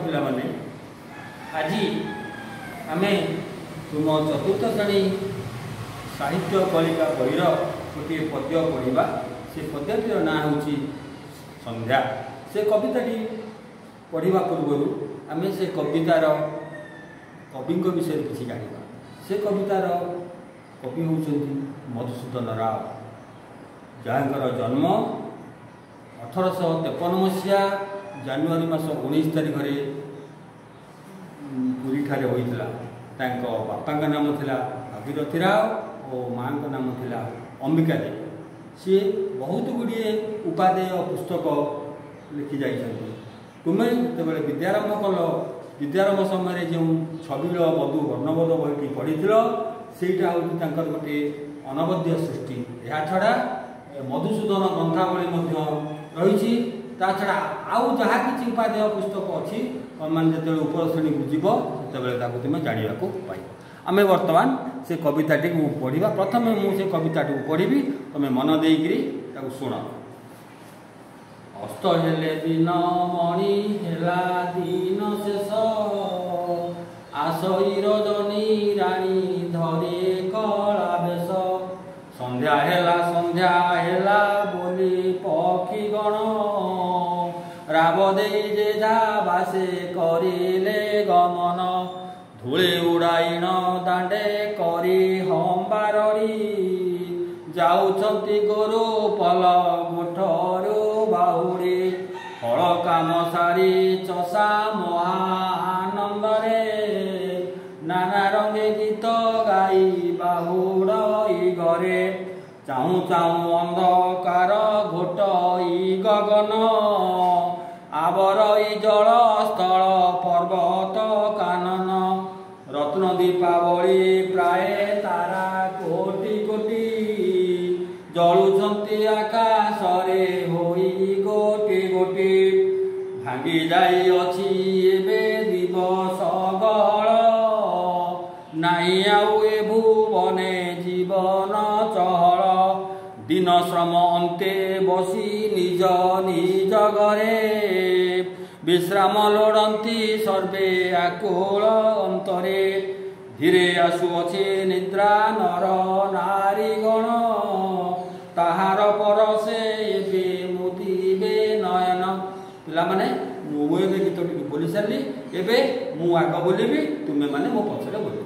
ପିଲାମାନେ, ଆଜି ଆମେ ତୁମ ଚତୁର୍ଥ ଶ୍ରେଣୀ ସାହିତ୍ୟ କଳିକା ବହିର ଗୋଟିଏ ପଦ୍ୟ ପଢ଼ିବା। ସେ ପଦ୍ୟଟିର ନାଁ ହେଉଛି ସନ୍ଧ୍ୟା। ସେ କବିତାଟି ପଢ଼ିବା ପୂର୍ବରୁ ଆମେ ସେ କବିତାର କବିଙ୍କ ବିଷୟରେ କିଛି ଜାଣିବା। ସେ କବିତାର କବି ହେଉଛନ୍ତି ମଧୁସୂଦନ ରାଓ, ଯାହାଙ୍କର ଜନ୍ମ 1853 ମସିହା ଜାନୁଆରୀ ମାସ 19 ତାରିଖରେ ପୁରୀଠାରେ ହୋଇଥିଲା। ତାଙ୍କ ବାପାଙ୍କ ନାମ ଥିଲା ଭାଗୀରଥି ରାଓ ଓ ମାଆଙ୍କ ନାମ ଥିଲା ଅମ୍ବିକା ଦେବୀ। ସିଏ ବହୁତ ଗୁଡ଼ିଏ ଉପାଦେୟ ପୁସ୍ତକ ଲେଖି ଯାଇଛନ୍ତି। ତୁମେ ଯେତେବେଳେ ବିଦ୍ୟାରମ୍ଭ କଲ, ବିଦ୍ୟାରମ୍ଭ ସମୟରେ ଯେଉଁ ଛବିଳ ବଧୁ ବର୍ଣ୍ଣବୋଧ ବହିଟି ପଢ଼ିଥିଲ, ସେଇଟା ହେଉଛି ତାଙ୍କର ଗୋଟିଏ ଅନବଦ୍ୟ ସୃଷ୍ଟି। ଏହା ଛଡ଼ା ମଧୁସୂଦନ ଗ୍ରନ୍ଥାବଳୀ ମଧ୍ୟ ରହିଛି। ତା ଛଡ଼ା ଆଉ ଯାହା କିଛି ଉପାଦେୟ ପୁସ୍ତକ ଅଛି, ତୁମେମାନେ ଯେତେବେଳେ ଉପର ଶ୍ରେଣୀକୁ ଯିବ ସେତେବେଳେ ତାକୁ ତୁମେ ଜାଣିବାକୁ ପାଇବ। ଆମେ ବର୍ତ୍ତମାନ ସେ କବିତାଟିକୁ ପଢ଼ିବା। ପ୍ରଥମେ ମୁଁ ସେ କବିତାଟିକୁ ପଢ଼ିବି, ତୁମେ ମନ ଦେଇକରି ତାକୁ ଶୁଣ। ଅସ୍ତ ହେଲେ ଦିନ ମଣି ହେଲା ଦିନ ଶେଷ, ଆସଇ ରଜନୀ ରାଣୀ ଧରି କଳା ବେଶ। ସନ୍ଧ୍ୟା ହେଲା ସନ୍ଧ୍ୟା ହେଲା ବୋଲି ପକ୍ଷୀ ଗଣ, ରାବ ଦେଇ ଯେ ବାସେ କରିଲେ ଗମନ। ଧୂଳି ଉଡ଼ାଇଣ ଦାଣ୍ଡେ କରି ହମ୍ବାରଡ଼ି, ଯାଉଛନ୍ତି ଗୋରୁ ପଲ ଗୋଠରୁ ବାହୁଡ଼ି। ହଳ କାମ ସାରି ଚଷା ମହାଆନନ୍ଦରେ, ନାନା ରଙ୍ଗେ ଗୀତ ଗାଇ ବାହୁଡ଼ଇ ଘରେ। ଚାହୁଁ ଚାହୁଁ ଅନ୍ଧକାର ଘୋଟଇ ଗଗନ, ଆବରଇ ଜଳ ସ୍ଥଳ ପର୍ବତ କାନନ। ରତ୍ନ ଦୀପାବଳି ପ୍ରାୟ ତାରା କୋଟି କୋଟି, ଜଳୁଛନ୍ତି ଆକାଶରେ ହୋଇ ଗୋଟି ଗୋଟି। ଭାଙ୍ଗି ଯାଇଅଛି ଏବେ ଦିବସ ଗହଳ, ନାହିଁ ଆଉ ଏ ଭୁବନେ ଜୀବନ ଚହଳ। ଦିନ ଶ୍ରମ ଅନ୍ତେ ବସି ନିଜ ନିଜ ଘରେ, ବିଶ୍ରାମ ଲୋଡ଼ନ୍ତି ସର୍ବେ ଆକୁଳ ଅନ୍ତରେ। ଧୀରେ ଆସୁଅଛି ନିଦ୍ରା ନର ନାରୀ ଗଣ, ତାହାର ପରସେ ଏବେ ମୁଦିବେ ନୟନ। ପିଲାମାନେ, ମୁଁ ଏବେ ଗୀତଟିକୁ ବୋଲି ସାରିଲି। ଏବେ ମୁଁ ଆଗ ବୋଲିବି, ତୁମେମାନେ ମୋ ପଛରେ ବୋଲିବ।